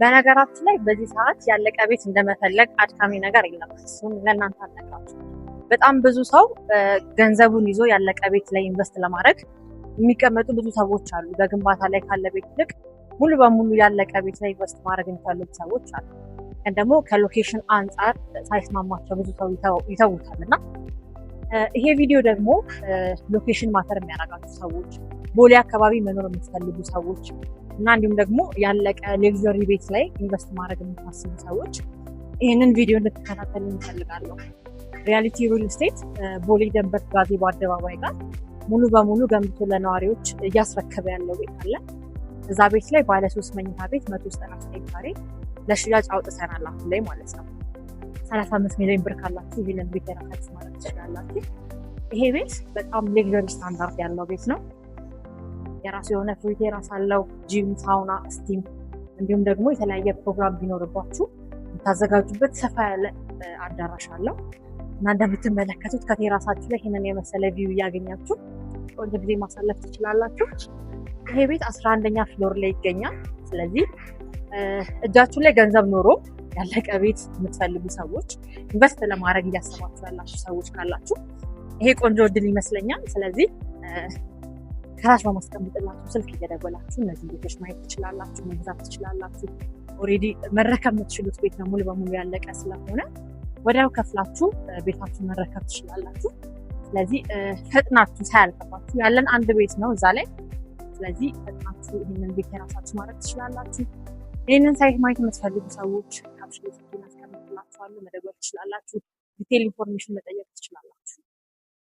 በነገራችን ላይ በዚህ ሰዓት ያለቀ ቤት እንደመፈለግ አድካሚ ነገር የለም። እሱን ለእናንተ አልነግራችሁም። በጣም ብዙ ሰው ገንዘቡን ይዞ ያለቀ ቤት ላይ invest ለማድረግ የሚቀመጡ ብዙ ሰዎች አሉ። በግንባታ ላይ ካለ ቤት ይልቅ ሙሉ በሙሉ ያለቀ ቤት ላይ invest ማድረግ የሚፈልጉ ሰዎች አሉ። ግን ደግሞ ከ location አንጻር ሳይስማማቸው ብዙ ሰው ይተውታል። እና ይሄ ቪዲዮ ደግሞ location matter የሚያደርጋችሁ ሰዎች፣ ቦሌ አካባቢ መኖር የምትፈልጉ ሰዎች እና እንዲሁም ደግሞ ያለቀ luxury ቤት ላይ invest ማድረግ የምታስቡ ሰዎች ይህንን ቪዲዮ እንድትከታተሉ እንፈልጋለሁ። ሪያሊቲ ሪል ስቴት ቦሌ ደንበል ጋዜቦ አደባባይ ጋር ሙሉ በሙሉ ገንብቶ ለነዋሪዎች እያስረከበ ያለው ቤት አለ። እዛ ቤት ላይ ባለ 3 መኝታ ቤት 199 ካሬ ለሽያጭ አውጥተናል አሁን ላይ ማለት ነው። 35 ሚሊዮን ብር ካላችሁ ይህንን ቤት የራሳችሁ ማለት ትችላላችሁ። ይሄ ቤት በጣም luxury standard ያለው ቤት ነው። የራሱ የሆነ free terrace አለው፣ gym፣ sauna፣ steam እንዲሁም ደግሞ የተለያየ ፕሮግራም ቢኖርባችሁ የምታዘጋጁበት ሰፋ ያለ አዳራሽ አለው። እና እንደምትመለከቱት ከ terrace ኣችሁ ላይ ይህንን የመሰለ view እያገኛችሁ ቆንጆ ጊዜ ማሳለፍ ትችላላችሁ። ይሄ ቤት 11ኛ floor ላይ ይገኛል። ስለዚህ እጃችሁ ላይ ገንዘብ ኖሮ ያለቀ ቤት የምትፈልጉ ሰዎች፣ invest ለማድረግ እያሰባችሁ ያላችሁ ሰዎች ካላችሁ ይሄ ቆንጆ እድል ይመስለኛል። ስለዚህ ከታች በማስቀምጥላችሁ ስልክ እየደወላችሁ እነዚህ ቤቶች ማየት ትችላላችሁ፣ መግዛት ትችላላችሁ። Already መረከብ የምትችሉት ቤት ነው፣ ሙሉ በሙሉ ያለቀ ስለሆነ ወዲያው ከፍላችሁ ቤታችሁን መረከብ ትችላላችሁ። ስለዚህ ፈጥናችሁ ሳያልቅባችሁ፣ ያለን አንድ ቤት ነው እዛ ላይ። ስለዚህ ፈጥናችሁ ይህንን ቤት የራሳችሁ ማድረግ ትችላላችሁ። ይህንን site ማየት የምትፈልጉ ሰዎች caption ላይ ስልኬን አስቀምጥላችኋለሁ፣ መደወል ትችላላችሁ። Detail information መጠየቅ ትችላላችሁ።